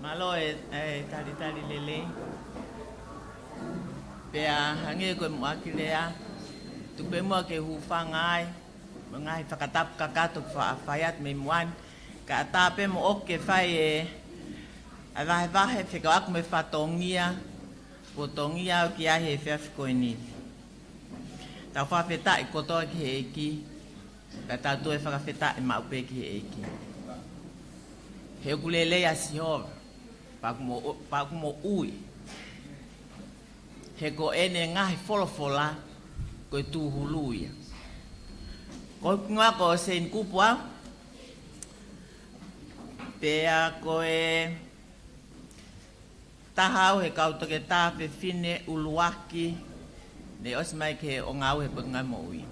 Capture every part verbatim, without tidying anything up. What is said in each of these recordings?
Mālō e, e talitali lelei. Pea hangē ko e muʻaki lea, tuku pē muʻa ke u hūfanga ai mo e ngaahi fakatapu kakato kuo fa-, fai atu mei muʻa ni, kae ʻatā pē moʻoku ke fai e, ʻa e vahevahe fekauʻaki mo e fatongia kuo tongia au ki ai he efiafi ko eni. Tau fakafetaʻi kotoa ki he ʻEiki, pea tau toe fakafetaʻi maʻu pē ki he ʻEiki. He ʻoku lelei ʻa Sihova, pea ʻoku mo-, pea ʻoku moʻui. He ko ʻene ngaahi folofola ko e tūhulu ia. Ko hoku hingoa ko Seini Kupu au, pea ko e taha au he kau toketā fefine ʻuluaki ne ʻosi mai ki he ʻOngāue he Potungāue Moʻui.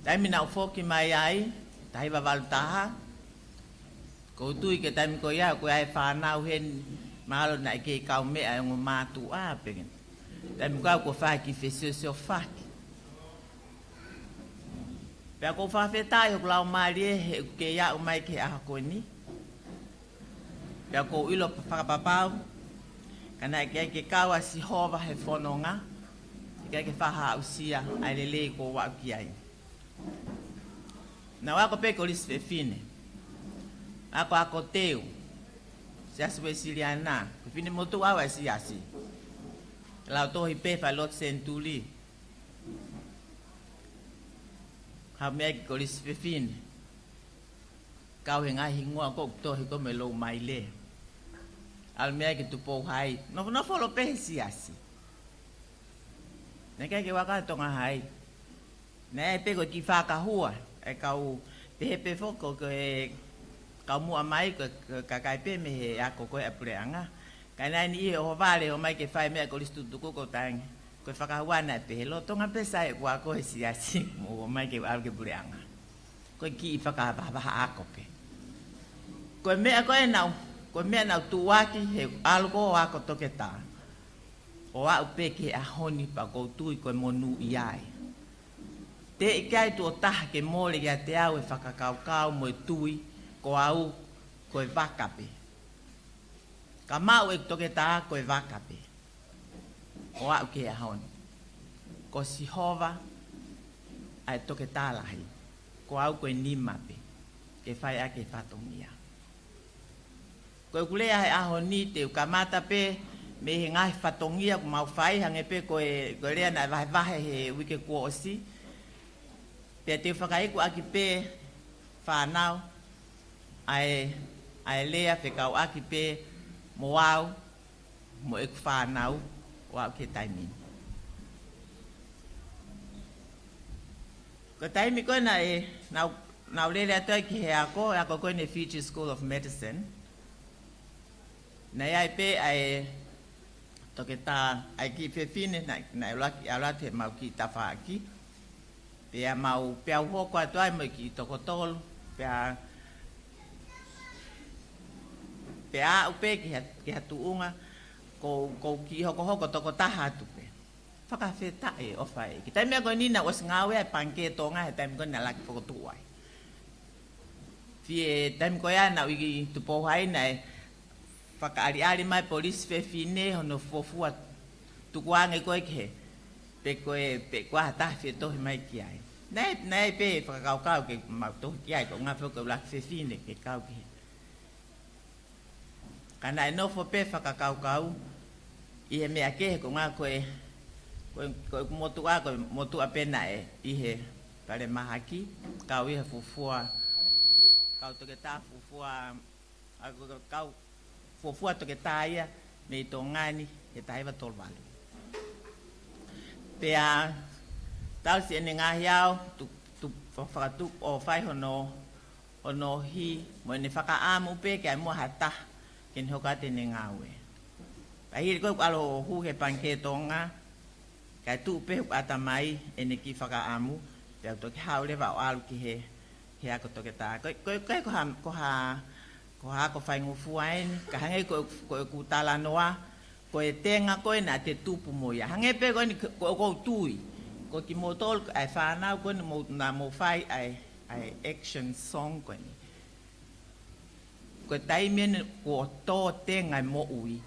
Taimi naʻá ku foki mai ai, taha hiva valu taha, ʻoku ou tui ko e taimi ko ia, ko e ʻi ai e fānau heni, mahalo naʻe kei kaumeʻa e ongo mātuʻa pē. Taimi ko ia kuo fai e kiʻi fesiosiofaki. Pea ʻoku ou fakafetaʻi hoku laumālie he ʻoku kei aʻu mai ki he ʻaho ko eni. Pea ʻoku ou ʻilo fakapapau, ka naʻe ʻikai ke kau ʻa Sihova he fononga, ʻikai ke faʻa aʻusia ʻa e lelei kuó u aʻu ki ai. Naʻá ku ako pē kolisi fefine. Akoako teu. Siasi Uēsiliana. Ko e fefine motuʻa au ʻa e siasi. Lautohi pē fai lotu senituli. Haʻu mei ai ki kolisi fefine. Kau he ngaahi hingoa ko ē ʻoku tohi ko ē mei Loumaile. ʻAlu mei ai ki Tupou Hai. Nofonofo holo pē he siasi. Naʻe ʻikai ke u ako ʻa Tonga Hai. Naʻe ʻi ai pē ko e kiʻi fakahua e kau pehē pē foki ko e kau muʻa mai ko e, ko e kakai pē mei he ako ko ē ʻa e puleʻanga. Ka naʻe ʻi ai e niʻihi ʻohovale ʻo ʻomai ke fai meʻa kolisi tutuku ko tangi. Ko e fakahua naʻe pehē lolotonga pē sai ʻeku ako he siasi mo ʻomai ke u ʻalu ki he puleʻanga. Ko e kiʻi fakavahavaha ako pē. Ko e meʻa ko ē naʻá ku, ko e meʻa naʻá ku tuʻuaki he ʻalu ko ē ʻo ako toketā, ʻo aʻu pē ki he ʻaho ni pea ʻoku ou tui ko e monūʻia ia. Teʻeki ai tuʻo taha ke mole kiate au e fakakaukau mo e tui ko au ko e vaka pē. Ka maʻu ʻeku toketā ko e vaka pē. ʻO aʻu ki he ʻaho ni. Ko Sihova ʻa e toketā lahi. Ko au ko e nima pē. Ke fai ʻaki e fatongia. Ko ʻeku lea he ʻaho ni te u kamata pē mei he ngaahi fatongia kuo mau fai, hangē pē ko e, ko e lea naʻe vahevahe he uike kuo ʻosi. Pea te u fakaiku ʻaki pē fānau ʻa e, ʻa e lea fekauʻaki pē mo au, mo ʻeku fānau, ʻo aʻu ki he taimi ni. Ko e taimi ko ē naʻe, naʻá ku, naʻá ku lele atu ai ki he ako, ako ko eni Fiji School of Medicine. Naʻe ʻi ai pē ʻa e toketā, ʻa e kiʻi fefine, naʻe, naʻe ʻuluaki ʻalu atu he mau kiʻi tafaʻaki. Pea mau, pea u hoko atu ai mo e kiʻi toko tolu, pea, pea aʻu pē ki ha, ki ha tuʻunga, ko, ko e kiʻi hokohoko toko taha atu pē. Fakafetaʻi e ʻofa ʻa e ʻEiki. Taimi ko eni naʻá ku ʻosi ngāue ai Pangikē Tonga he taimi ko ē naʻe ʻuluaki fokotuʻu ai. Fie taimi ko ia naʻá ku ʻi Tupou Hai naʻe fakaʻaliʻali mai e polisi fefine hono fuofua tukuange ko ē ki he, pe ko e, pe ko ha taha fie tohi mai ki ai. Naʻe, naʻe pē fakakaukau ke mau tohi ki ai, ko e ʻuhinga foki ko e ʻuluaki fefine ke kau ki he. Ka naʻe nofo pē fakakaukau ʻi he meʻa kehe ko e ʻuhinga ko e, ko e, ko e motuʻa, ko e motuʻa pē naʻe ʻi he falemahaki, kau ia he fuofua, kau toketā fuofua, ʻa, ko e kau fuofua toketā ia mei Tonga ni he taha hiva tolu valu. Pea tauhi ʻene ngaahi ʻaho, tu, tu, fa-, fakatupu ʻo fai hono, hono hī, mo ʻene fakaʻamu pē ke ʻi ai muʻa ha taha ke ne hoko atu ʻene ngāue. Pea hili ko ē ʻeku ʻalu ʻo hū he Pangikē Tonga, kae tuʻu pē hoku ʻatamai ʻene kiʻi fakaʻamu, pea u toki haʻu leva ʻo ʻalu ki he, he ako toketā. Ko, ko, ko, ko ha, ko ha, ko ha ako faingofua eni, ka hangē ko, ko ʻeku talanoa, ko e tenga ko ē naʻá te tupu mo ia. Hangē pē ko eni ko, ko, ʻoku ou tui. Ko kimoutolu, ʻa e fānau ko eni mou, naʻa mou fai ʻa e, ʻa e action song ko eni. Ko e taimi eni kuo tō tenga e moʻui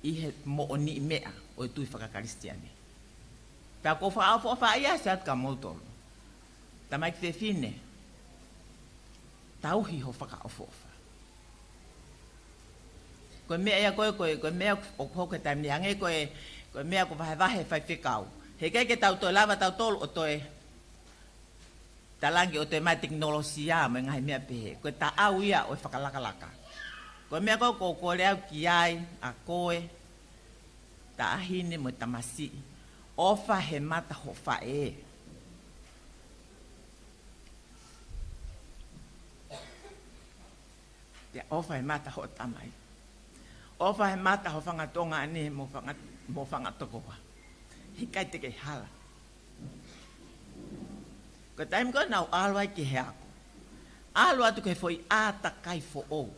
ʻi he moʻoniʻi meʻa ʻo e tui fakakalisitiane. Pea ʻoku ou fakaʻofoʻofaʻia atu kia moutolu. Tamaiki fefine, tauhi hoʻo fakaʻofoʻofa. Ko e meʻa ia ko e, ko e, ko e meʻa ʻoku hoko he taimi ni hangē ko e, ko e meʻa ʻoku vahevahe faifekau. He ʻikai ke tau toe lava tautolu ʻo toe talangi ʻo toe mai tekinolosia mo e ngaahi meʻa pehē. Ko e taʻau ia ʻo e fakalakalaka. Ko e meʻa ko ē ʻoku ou kole au ki ai, ʻa koe, taʻahine mo e tamasiʻi. ʻOfa he mata hoʻo faʻē. Pea ʻofa he mata hoʻo tamai. ʻOfa he mata hoʻo fanga tuongaʻane mo fanga, mo fanga tokoua. He ʻikai te ke hala. Ko e taimi ko ē naʻa ku ʻalu ai ki he ako, ʻalu atu ki he foʻi ʻātakai foʻou.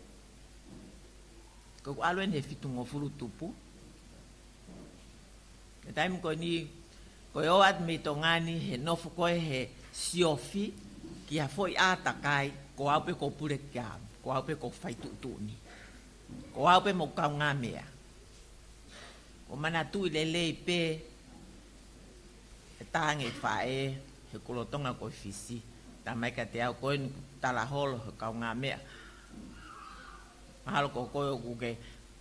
Ko ʻeku ʻalu eni he fitungofulu tupu. Ko e taimi ko eni, ko e ō atu mei Tonga ni he nofo ko ē he siofi ki ha foʻi ʻātakai, ko au pē ʻoku ou pule ki ai, ko au pē ʻoku ou fai tuʻutuʻuni. Ko au pē mo e kaungāmeʻa. ʻOku ou manatuʻi lelei pē e tangi e faʻē he kulo Tonga ko e Fisi. Talamai kiate au ko eni kuo tala holo he kaungāmeʻa. Mahalo ko koe ʻoku ke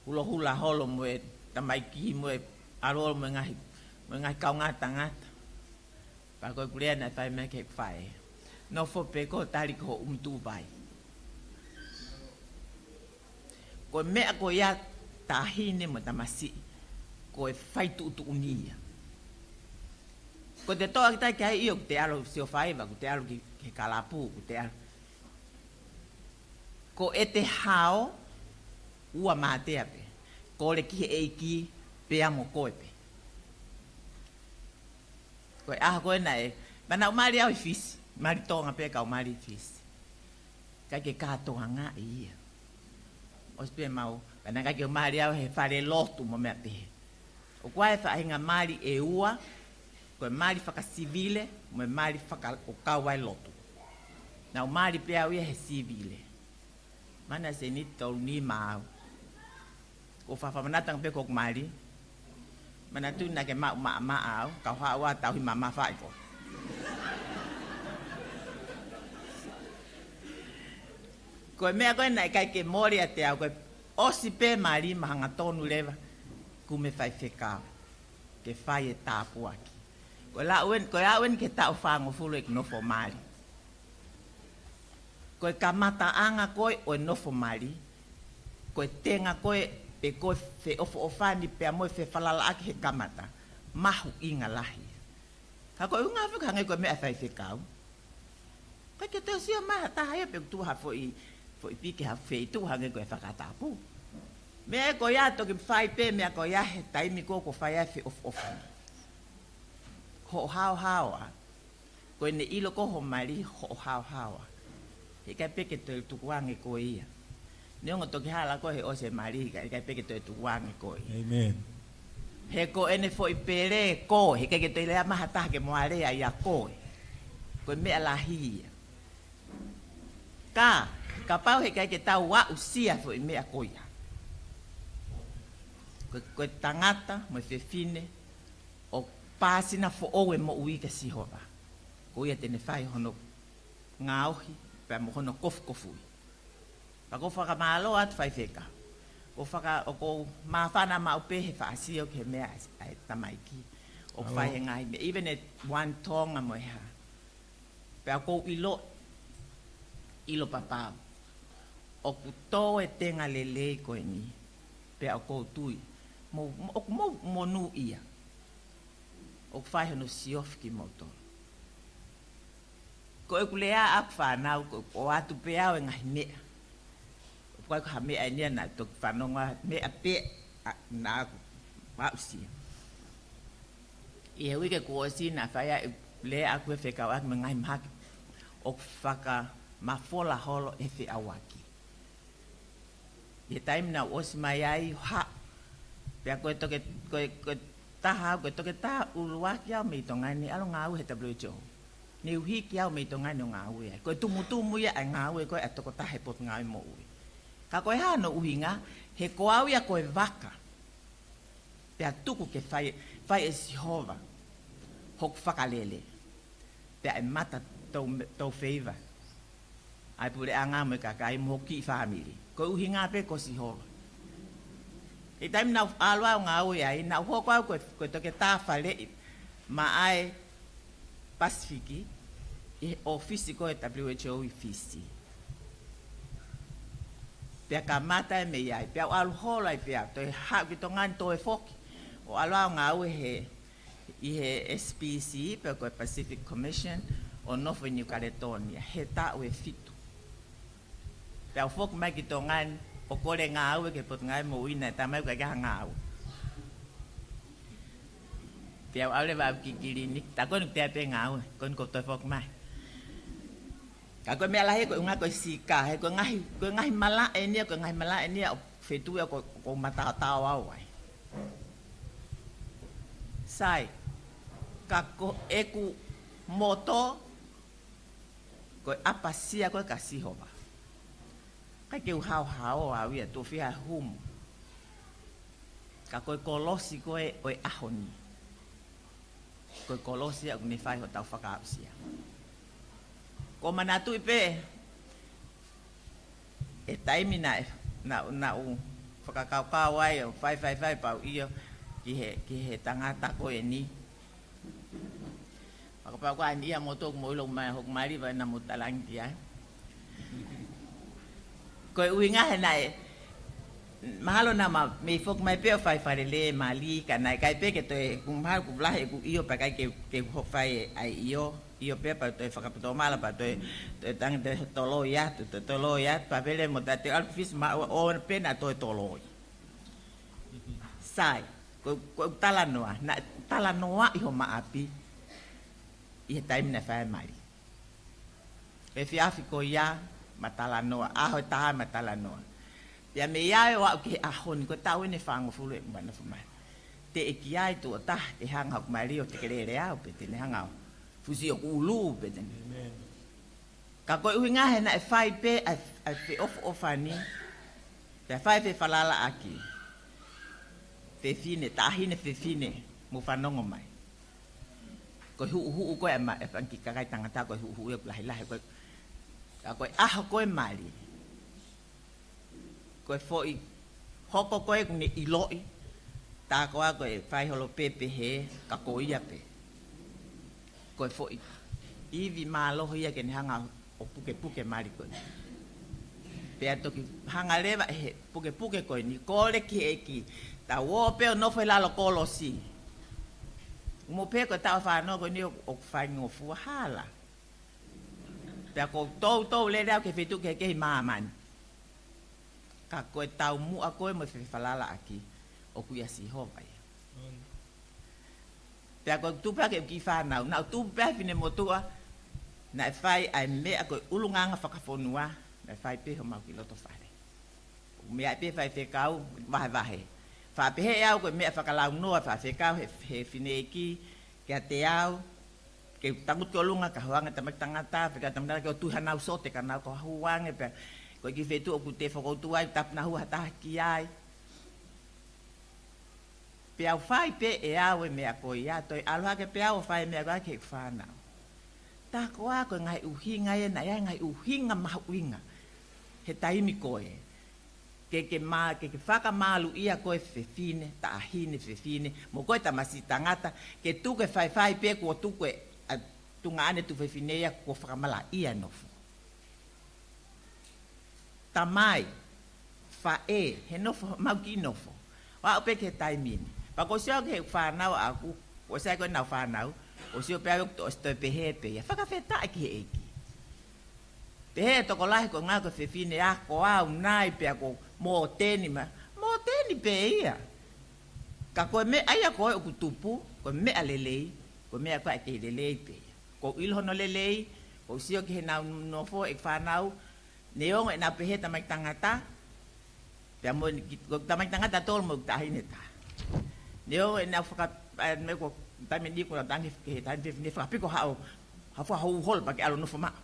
hulohula holo mo e tamaiki mo e ʻalu holo mo e ngaahi, mo e ngaahi kaungā tangata. Pea ko ʻeku lea naʻe fai mai ki heʻeku faʻē: Nofo pē koe ʻo tali ki hoʻo ʻumitū vai. Ko e meʻa ko ia, taʻahine mo e tamasiʻi, ko e fai tuʻutuʻuni ia. Ko ʻete toʻo ʻaki taʻe ki ai, ʻio, ʻoku te ʻalu siofi vai, ʻoku te ʻalu ki, ki he kalapu, ʻoku te ʻalu. Ko ʻete hao, ua mātea pē. Kole ki he ʻEiki pea mo koe pē. Ko e ʻaho ko ē naʻe, naʻa ku mali au ʻi Fisi, mali Tonga pē ka u mali ʻi Fisi. ʻIkai ke kātoangaʻi ia. ʻOsi pē mau, ka naʻe ʻikai ke u mali au he fale lotu mo meʻa pehē. ʻOku ʻi ai e faʻahinga mali ʻe ua, ko e mali fakasivile mo e mali faka-, ʻo kau ai e lotu. Naʻa ku mali pē au ia he sivile. Mana seniti tolu nima au. Ko e fakamanatu ange pē ko ʻeku mali. Manatuʻi naʻa ke maʻu maʻamaʻa au, kau haʻu ʻo tauhi mamafa ai koe. Ko e meʻa ko ē naʻe ʻikai ke mole ʻiate au, ko e ʻosi pē mali mo hangatonu leva, kumi faifekau ke fai e tāpuaki. Ko e lau eni, ko e lau eni ki he taʻu fāngofulu ʻeku nofo mali. Ko e kamataʻanga ko ē ʻo e nofo mali, ko e tenga ko ē pe ko e feʻofoʻofani pea mo e fefalalaʻaki he kamata, mahuʻinga lahi. Ka ko e ʻuhinga foki hangē ko e meʻa faifekau. ʻIkai ke toe sio mai ha taha ia pe ʻoku tuʻu ha foʻi, foʻi piki ha feituʻu hangē ko e fakatapu. Meʻa ko ia toki fai pē, meʻa ko ia he taimi ko ē ʻoku fai ai e feʻofoʻofani. Hoʻo haohaoa. Ko ʻene ʻilo ko ē hoʻo mali hoʻo haohaoa. He ʻikai pē ke toe tukuange koe ia. Neongo toki hala koe he ʻosi e mali, ka ʻikai pē ke toe tukuange koe ia. ʻĒmeni. He ko ʻene foʻi pele koe, he ʻikai ke toe lea mai ha taha ke mo alea ia koe. Ko e meʻa lahi ia. Ka, kapau he ʻikai ke tau aʻusia e foʻi meʻa ko ia, ko, ko e tangata mo e fefine ʻoku pāsina foʻou e moʻui kia Sihova. Ko ia te ne fai hono ngaohi pea mo hono kofukofui. Pea ʻoku ou fakamālō atu faifekau. ʻOku ou faka-, ʻoku ou māfana maʻu pē he faʻa sio ki he meʻa ʻa e tamaiki ʻoku fai he ngaahi meʻa, even e One Tonga mo e hā. Pea ʻoku ou ʻilo, ʻilo papau ʻoku tō e tenga lelei ko eni. Pea ʻoku ou tui, mo, mo, ʻoku mou monūʻia. ʻOku fai hono siofi kimoutolu. Ko ʻeku lea ʻaku fānau, ko, ʻoatu pē au e ngaahi meʻa. ʻOku ʻikai ko ha meʻa eni ia naʻa toki fanongo, meʻa pē naʻa ku aʻusia. ʻI he uike kuo ʻosi naʻe fai ai e lea ʻaku he fekauʻaki mo e ngaahi mahaki ʻoku fakamafola holo ʻe he feʻauaki. ʻI he taimi naʻa ku ʻosi mai ai ʻo haʻu. Pea ko e toke, ko e, ko e taha au, ko e toketā ʻuluaki au mei Tonga ni ʻalu ngāue he W H O. Ne u hiki au mei Tonga ni ʻo ngāue ai. Ko e tumutumu ia ʻa e ngāue ko ē ʻa e tokotaha he Potungāue Moʻui. Ka ko e hā hono ʻuhinga? He ko au ia ko e vaka. Pea tuku ke fai, fai ʻe Sihova hoku fakalele. Pea ʻe mata tou, tou feiva ʻa e puleʻanga mo e kakai mo hoku kiʻi fāmili. Ko e ʻuhinga pē ko Sihova. ʻI he taimi naʻa ku ʻalu au ʻo ngāue ai, naʻa ku hoko au ko e, ko e toketā faleʻi maʻa e Pasifiki ʻi he ʻōfisi ko e W H O ʻi Fisi. Pea kamata e meʻa ai, pea u ʻalu holo ai pea toe haʻu ki Tonga ni toe foki ʻo ʻalu au ʻo ngāue he, ʻi he S P C, pe ko e Pacific Commission, ʻo nofo ʻi New Caledonia he taʻu ʻe fitu. Pea u foki mai ki Tonga ni ʻo kole ngāue ki he Potungāue Moʻui, naʻe tā mai ʻoku ʻikai ha ngāue. Pea u ʻalu leva au ki kiliniki, tā ko eni ʻoku teʻeki pē ngāue, ko eni ʻoku toe foki mai. Ka ko e meʻa lahi ko e ʻuhinga ko e sika, he ko e ngaahi, ko e ngaahi malaʻe eni ia, ko e ngaahi malaʻe eni ia ʻo e feituʻu ia ʻoku, ʻoku ou mataotao au ai. Sai, ka ko ʻeku moto, ko e ʻapasia ko ē kia Sihova. ʻIkai ke u haohaoa au ia, tuʻo fiha humu. Ka ko e kolosi ko ē ʻo e ʻaho ni, ko e kolosi ia ʻoku ne fai hotau fakaʻapasia. ʻOku ou manatuʻi pē e taimi naʻe, naʻa, naʻa ku fakakaukau ai ʻo fai, fai, fai pau ʻio ki he, ki he tangata ko eni. Fakapapauʻi ko eni ia moto mo ʻilo mai hoku mali vai na mo talangi ai. Ko e ʻuhinga he naʻe, mahalo naʻa ma mei foki mai pē ʻo fai fakalele mali, ka naʻe ʻikai pē ke toe, ʻoku mahalo ʻoku lahi ʻeku ʻio pea ʻikai ke, ke u fai ai ʻio, ʻio pē pea toe fakatomala pea toe, toe tangi toe toloi atu, toe toloi atu, pea pele mo tā te ʻalu ki Fisi ma ʻo, ʻo pē naʻa toe toloi. Sai, ko, ko e talanoa, naʻe talanoaʻi homa ʻapi ʻi he taimi naʻe fai ai e mali. Efiafi ko ia ma talanoa, ʻaho ʻe taha ma talanoa. Pea mei ai ʻo aʻu ki he ʻaho ni, ko e taʻu eni ʻe fāngofulu ʻeku nofo mai. Teʻeki ai tuʻo taha te ne hanga hoku mali ʻo tekelele au pe te ne hanga ʻo fusi hoku ʻulu pe te ne. Ka ko e ʻuhinga he naʻe fai pē ʻa e, ʻa e feʻofoʻofani, pea fai e fefalalaʻaki. Fefine, taʻahine fefine, mou fanongo mai. Ko e huʻuhuʻu ko ē ʻa e ma-, ʻa e fanga kiʻi kakai tangata, ko e huʻuhuʻu ia ʻoku lahilahi, ko e, ka ko e ʻaho ko ē mali. Ko e foʻi hoko ko ē ʻoku ne ʻiloʻi, tā koā ko e fai holo pē pehē, ka ko ia pē. Ko e foʻi ivi mālohi ia ke ne hanga ʻo pukepuke mali ko ē. Pea toki hanga leva ʻe he pukepuke ko eni, kole ki he ʻEiki, tau ō pē ʻo nofo he lalo kolosi. Mo pē ko e taʻu ʻe fā noa ko eni ʻo, ʻoku faingofua hala. Pea ʻoku ou toutou lele au ki he feituʻu kehekehe ʻi māmani. Ka ko e taumuʻa ko ē mo e fefalalaʻaki, ʻoku ʻia Sihova ia. Pea ko e tupu ake ʻeku kiʻi fānau, naʻa ku tupu pē he finemotuʻa, naʻe fai ʻa e meʻa ko e ʻulungaanga fakafonua, naʻe fai pē homau kiʻi loto fale. Meʻa pē faifekau, vahevahe. Faʻa pehē ʻe au ko e meʻa fakalaunoa, faifekau, he, he fineʻeiki, kiate au, ke tangutu ki ʻolunga, ka hoanga tamaiki tangata, fekau tamaiki tangata, ke ʻoatu hanau sote, ka nau ko hū ange, pea, ko e kiʻi feituʻu ʻoku te fokoutua ai, tapu na hua ha taha ki ai. Pea u fai pē ʻe au e meʻa ko ia, toe ʻalu hake pē au ʻo fai e meʻa ko ia ki heʻeku fānau. Tā koā ko e ngaahi ʻuhinga ē, naʻe ʻi ai e ngaahi ʻuhinga mahuʻinga he taimi ko ē. Ke, ke ma-, ke, ke fakamāluʻia ko ē fefine, taʻahine fefine, mo ko ē tamasiʻi tangata, ke tuku e faifai pē kuo tuku e, ʻa, tuongaʻane tuofefine ia kuo fakamalaʻia e nofo. Tamai, faʻē, he nofo, mau kiʻi nofo. ʻO aʻu pē ki he taimi ni. Pea ʻoku ou sio au ki heʻeku fānau ʻaʻaku, ʻoku sai ko ē ʻenau fānau, ʻoku ou sio pē au ʻoku to-, ʻosi toe pehē pē ia. Fakafetaʻi ki he ʻEiki. Pehē ʻe he tokolahi ko e ʻuhinga ko e fefine ako au nai pea ko e mōteni ma. Mōteni pē ia. Ka ko e meʻa ia ko ē ʻoku tupu, ko e meʻa lelei, ko e meʻa ko ē ʻoku kei lelei pē ia. ʻOku ou ʻilo hono lelei, ʻoku ou sio ki heʻenau nofo ʻeku fānau, neongo ʻenau pehē tamaiki tangata, pea mo e ki-, ko e tamaiki tangata ʻe tolu mo e taʻahine ʻe taha. Neongo ʻenau faka-, ʻa, meʻa ko e taimi ni ko e tangi ki he taʻahine fefine fakapiko haʻo, haʻo fakahouholo pea ke ʻalu ʻo nofo maʻu.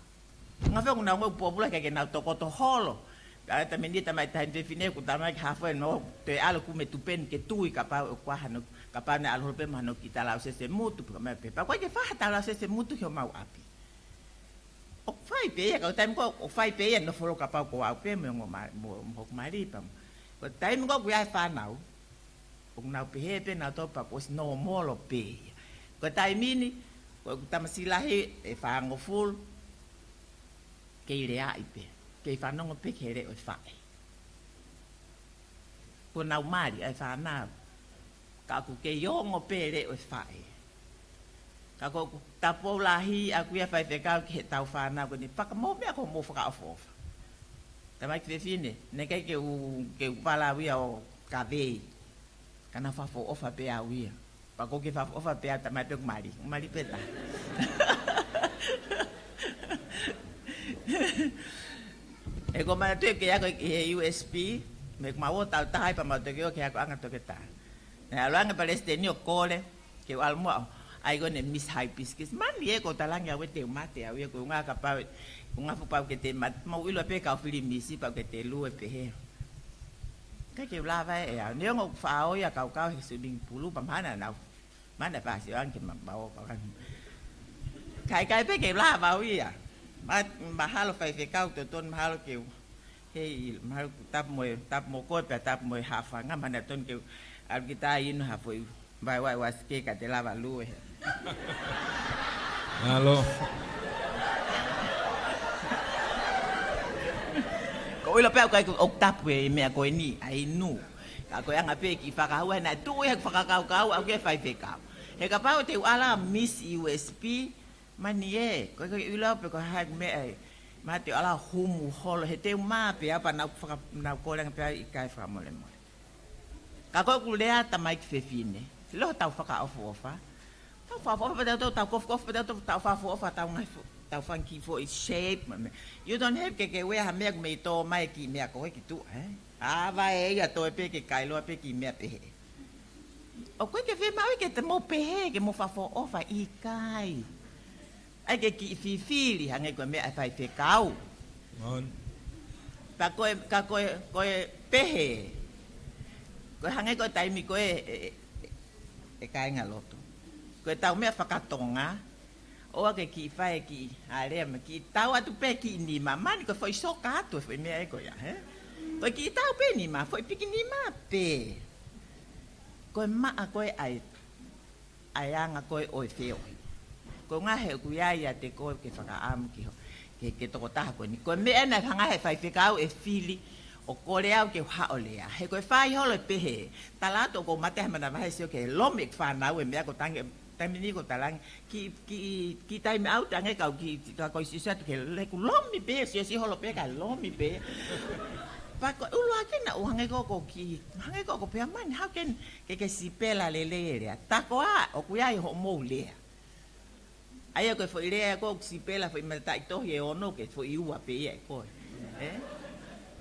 Ngaahi feʻunga ʻoku nau ngāue pōpula ke, ke nau tokoto holo. Ka ʻi he taimi ni, tamai taha ni fefine, ʻoku tala mai ke hafo ʻene ō, toe ʻalu ʻo kumi e tupenu ke tui kapau ʻoku ʻi ai hano, kapau naʻe ʻalu holo pē mo hano kiʻi talausese mutu, pea mai pē. Pea ʻoku ʻikai ke fai ha talausese mutu ki homau ʻapi. ʻOku fai pē ia, ka ko e taimi ko ē, ʻoku fai pē ia, nofo holo kapau ko au pē mo e ongo ma-, mo, mo hoku mali pea mo. Ko e taimi ko ē ʻoku ʻi ai e fānau, ʻoku nau pehē pē nautolu pea kuo ʻosi nōmolo pē ia. Ko e taimi ni, ko ʻeku tamasiʻi lahi ʻe fāngofulu, kei leaʻi pē, kei fanongo pē ki he leʻo ʻo e faʻē. Kuo nau mali ʻa e fānau, ka ʻoku kei ongo pē e leʻo ʻo e faʻē. Ka ko ʻeku tapou lahi ʻaʻaku ia faifekau ki heʻetau fānau ko eni, fakamou meʻa ko hoʻomou fakaʻofoʻofa. Tamaiki fefine, naʻe ʻikai ke u, ke u pala au ia ʻo kavei. Ka naʻa fakaʻofoʻofa pē au ia. Pea ʻoku ou kei fakaʻofoʻofa pē au, tamai pē ʻoku mali. Mali pē taha. He ʻoku ou manatuʻi ʻeku ʻi he U S P, mei heʻeku ō ʻo taʻu taha ai pea mau toki ō ki he akoʻanga toketā. Naʻe ʻalu ange e palesiteni ʻo kole ke u ʻalu muʻa ʻo ʻai ko eni e Miss Hibiscus. Mani ē, ʻoku ou talaange au ʻe te u mate au ia, ko e ʻuhinga kapau, ko e ʻuhinga fuʻu pau ke te mate, mou ʻilo pē kau fili misi pau ke te lue pehē. ʻIkai ke u lava ʻe au. Neongo ʻoku faʻa ō ia ʻo kaukau he swimming pool, pea mahalo naʻa nau, mahalo naʻe pasi ange ke ma, ma ō kaukau. Ka ʻikai pē ke u lava au ia. Ma, mahalo faifekau totonu, mahalo ke u, hei, mahalo tapu mo e, tapu mo koe pea tapu mo e hafanga, mahalo naʻe totonu ke u ʻalu ki tā inu ha foʻi vai vai wasi ke ka te lava lue. Mālō. ʻOku ou ʻilo pē au ʻoku ʻikai ke ʻoku tapu e meʻa ko eni, ʻa e inu. Ka ko e anga pē e kiʻi fakahua naʻe tuʻu ia he fakakaukau ʻaʻaku ke faifekau. He kapau te u ʻalu ʻo Miss U S P, mani ē, ʻoku ʻikai ke u ʻilo pē ko e hā e meʻa ē. Mahalo te u ʻalu ʻo humu holo, he te u mā pē au pea nau faka-, nau kole ange pē au ʻikai, fakamolemole. Ka ko ʻeku lea, tamaiki fefine, ʻilo hotau fakaʻofoʻofa. Tau fakaʻofoʻofa pē tautolu, tau kofukofu pē tautolu, tau fakaʻofoʻofa, tau ngaahi fo-, tau fanga kiʻi foʻi shape mo e meʻa. You don't have ke ke ueʻi ha meʻa ʻoku mei tō mai e kiʻi meʻa ko ē ki tuʻa, ē? ʻAve ē ia, toe pē ke kai loa pē kiʻi meʻa pehē. ʻOku ʻikai ke fiemaʻu ia ke te mou pehē, ke mou fakaʻofoʻofa, ʻikai. ʻAi ke kiʻi fifili, hangē ko e meʻa ʻa e faifekau. On. Ka ko e, ka ko e, ko e pehē. Ko e hangē ko e taimi ko ē, ē, ē, ē, ē kāingalotu. Ko ʻetau meʻa fakatonga, ʻoua ke kiʻi fai e kiʻi alea mo e kiʻi tau atu pē kiʻi nima. Mani ko e foʻi soka atu e foʻi meʻa ē ko ia, hē? Ko e kiʻi tau pē nima, foʻi piki nima pē. Ko e maʻa ko ē ʻa e ʻa e anga ko ē ʻo e feohi. Ko e ʻuhinga he ʻoku ʻi ai ʻiate koe ke fakaʻamu ki ho, ke, ke tokotaha ko eni. Ko e meʻa naʻe hanga he faifekau ʻo fili ʻo kole au ke u haʻu ʻo lea. He ko e fai holo ʻo pehē. Tala atu ʻoku ou mate he manavahē, sio ki he lomi ʻeku fānau e meʻa ʻoku ou tangi, taimi ni ʻoku ou talaange. Kiʻi, kiʻi, kiʻi time out ange kau kiʻi, ka ko e sio atu ki he, he ʻoku lomi pē, sio, sio holo pē ka lomi pē. Pea ko e ʻuluaki naʻa ku hangē ko ʻeku kiʻi, hangē ko ʻeku pehē, mani, how can ke ke sipela lelei e lea. Tā ko ā, ʻoku ʻi ai hoʻomou lea. ʻA ia ko e foʻi lea ko ē ʻoku sipela foʻi mataʻitohi ʻe ono ke foʻi ua pē ia ʻe koe. Ē?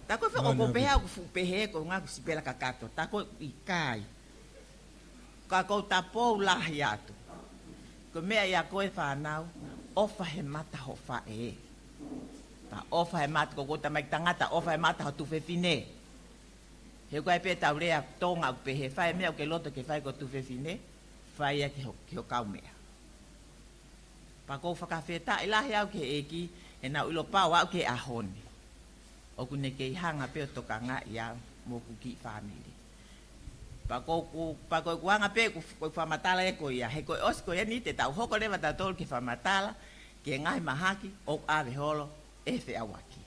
Tā ko ē foʻi ʻoku ou pehē au ʻoku fuʻu pehē ko e ʻuhinga ʻoku sipela kakato. Tā ko ē ʻikai. Ka ʻoku ou tapou lahi atu. Ko e meʻa ia ko ē fānau, ʻofa he mata ho faʻē. Pea ʻofa he mata, ko ʻeku tamaiki tangata, ʻofa he mata ho tuofefine. He ʻoku ʻi ai pē ʻetau lea Tonga ʻoku pehē, fai e meʻa ʻoku ke loto ke fai ki ho tuofefine, fai ia ki ho, ki ho kaumeʻa. Pea ʻoku ou fakafetaʻi lahi au ki he ʻEiki, he naʻa ku ʻilo pau au ki he ʻaho ni ʻoku ne kei hanga pē ʻo tokangaʻi au mo hoku kiʻi fāmili. Pea ko ʻeku, pea ko ʻeku anga pē ʻeku, ko ʻeku fakamatala ē ko ia, he ko e ʻosi ko ia ni te tau hoko leva tautolu ki he fakamatala, ki he ngaahi mahaki ʻoku ʻave holo ʻe he feʻauaki.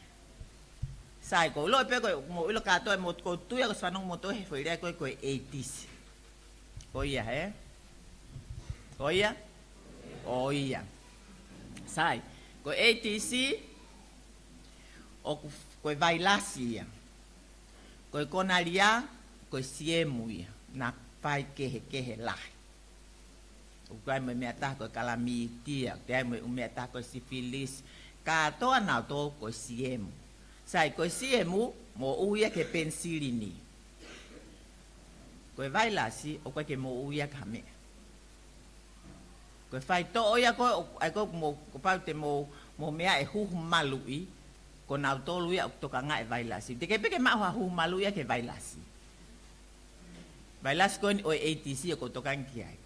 Sai, ʻoku ou ʻilo pē ʻoku mou ʻilo kātoa, mou, ʻoku ou tui au ʻoku ʻosi fanongo moutolu he foʻi lea ko ē ko e ʻEitisi. Ko ia, hē? Ko ia? Ko ia. Sai, ko e ʻEitisi, ʻoku, ko e vailasi ia. Ko e konalia, ko e siemu ia. Naʻa faikehekehe lahi. ʻOku ʻi ai mo e meʻa ʻe taha ko e kalamitia, ʻoku ʻi ai mo e ʻū meʻa ʻe taha ko e sifilisi, kātoa nautolu ko e siemu. Sai, ko e siemu, moʻui ia ki he penisilini. Ko e vailasi, ʻoku ʻikai ke moʻui ia ki ha meʻa. Ko e faitoʻo ia ko ē, ʻa ia ko ē ʻoku mou, kuo pau te mou, mou meaʻi e huhu maluʻi, Ko nautolu ia ʻoku tokanga e vailasi. Teʻeki pē ke maʻu ha hū malu ia ki he vailasi. Vailasi ko eni ʻo e A D C ʻoku ou tokanga ki ai.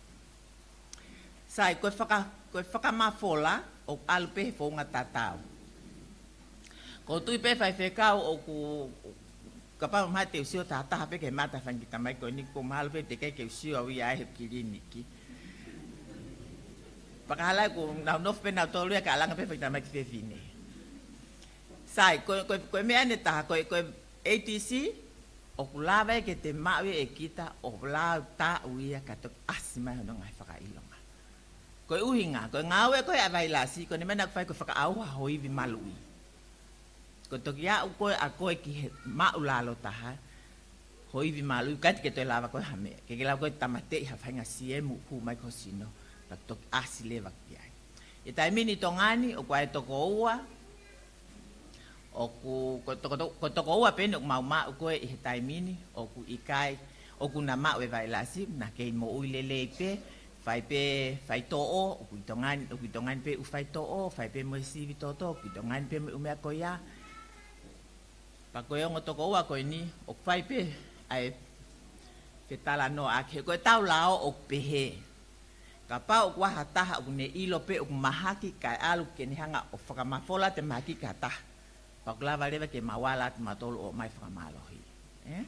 Sai, ko e faka-, ko e fakamafola ʻoku ʻalu pē he founga tatau. ʻOku ou tui pē faifekau ʻoku, kapau mahalo te u sio taha taha pē ki he mata fanga kiʻi tamaiki ko eni, ʻoku mahalo pē teʻeki ke u sio au ia he kiliniki. Pea ka hala ʻoku nau nofo pē nautolu ia kae ʻalu ange pē fanga kiʻi tamaiki fefine. Sai, ko, ko, ko e meʻa ʻeni ʻe taha, ko, ko e A D C, ʻoku lava ia ke te maʻu ia ʻe kita ʻo lau taʻu ia ka toki ʻasi mai hono ngaahi fakaʻilonga. Ko e ʻuhinga, ko e ngāue ko ē ʻa e vailasi, ko ʻene meʻa naʻa ku fai ko e fakaʻauha ho ivi maluʻi. Ko e toki aʻu ko ē ʻa koe ki he māʻulalo taha, ho ivi maluʻi, ʻikai te ke toe lava ko ē ha meʻa. Ke ke lava ko ē tāmateʻi ha faʻahinga siemu ʻoku hū mai ki ho sino, pea toki ʻasi leva ki ai. ʻI he taimi ni ʻi Tonga ni, ʻoku ʻi ai e toko ua, ʻoku, ko e toko, ko e toko ua pē eni ʻoku mau maʻu ko ē ʻi he taimi ni, ʻoku ʻikai, ʻoku na maʻu e vailasi, na kei moʻui lelei pē, fai pē faitoʻo, ʻoku ʻi Tonga ni, ʻoku ʻi Tonga ni pē ʻū faitoʻo, fai pē mo e sivi toto, ʻoku ʻi Tonga ni pē mo e ʻū meʻa ko ia. Pea ko e ongo toko ua ko eni, ʻoku fai pē ʻa e fetalanoaʻaki, he ko ʻetau lao ʻoku pehē. Kapau ʻoku ʻi ai ha taha ʻoku ne ʻilo pē ʻoku mahaki kae ʻalu ke ne hanga ʻo fakamafola atu e mahaki ki ha taha, pea ʻoku lava leva ke mau ala atu mautolu ʻo ʻomai fakamālohi. Ē?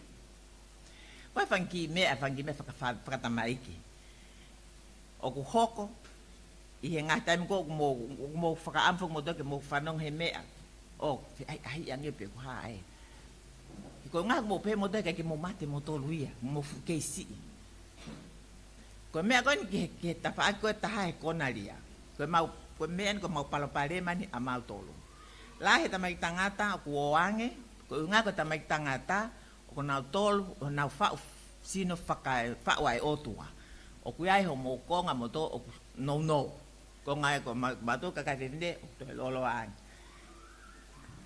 Ko e fanga kiʻi meʻa, fanga kiʻi meʻa faka-, fa-, fakatamaiki. ʻOku hoko, ʻi he ngaahi taimi ko ē ʻoku mou, ʻoku mou fakaʻamu foki moutolu ke mou fanongo he meʻa. ʻO, feʻaʻiʻai ange pē ko e hā ē. He ko e ʻuhinga ʻoku mou pehē moutolu ʻikai ke mou mate moutolu ia, mou fuʻu kei siʻi. Ko e meʻa ko eni ki he, ki he tafaʻaki ko ē ʻe taha he konalia. Ko e mau, ko e meʻa eni ko e mau palopalema ni ʻa mautolu. Lahi e tamaiki tangata ʻoku ō ange, ko e ʻuhinga ko e tamaiki tangata, ʻoku nau tolu, ʻoku nau faʻu sino faka-, faʻu ʻa e ʻOtua. ʻOku ʻi ai hoʻomou konga moutolu ʻoku nounou. Konga ē ko ma-, mautolu kakai fefine, ʻoku toe lōloa ange.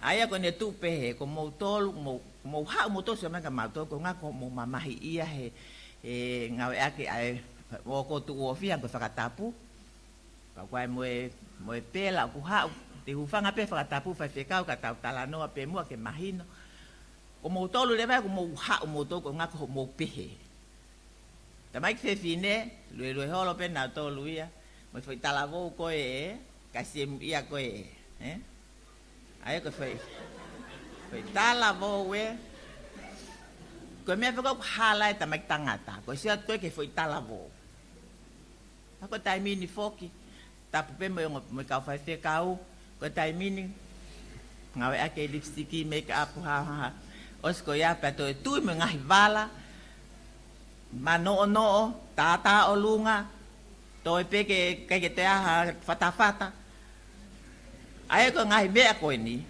ʻA ia ko ʻene tuʻu pehē, ko moutolu, mou, mou haʻu moutolu sio mai kia mautolu, ko e ʻuhinga ko hoʻomou mamahiʻia he, he ngāueʻaki ʻa e, ʻoku tuʻu ʻo fia ko e fakatapu. Pea ko e mo e, mo e pela ʻoku haʻu, te u hūfanga pē he fakatapu faifekau ka tau talanoa pē muʻa ke mahino. Ko moutolu leva ia ʻoku mou haʻu moutolu ko e ʻuhinga ko hoʻomou pehē. Tamaiki fefine, luelue holo pē nautolu ia, mo e foʻi talavou ko ē, ka siemu ia ko ē, ē? ʻA ia ko e foʻi, foʻi talavou ē. Ko e meʻa pē ko ē ʻoku hala ai e tamaiki tangata, ko e sio atu ko ē ki he foʻi talavou. Ka ko e taimi ni foki, tapu pē mo e ongo, mo e kau faifekau, ko e taimi ni, ngāueʻaki e lipstick, make up, ha, ha, ha. ʻOsi ko ia pea toe tui mo e ngaahi vala, manoʻonoʻo, tātāʻolunga, toe pē ke, ke, ke te aha, fatafata. ʻA ia ko e ngaahi meʻa ko eni.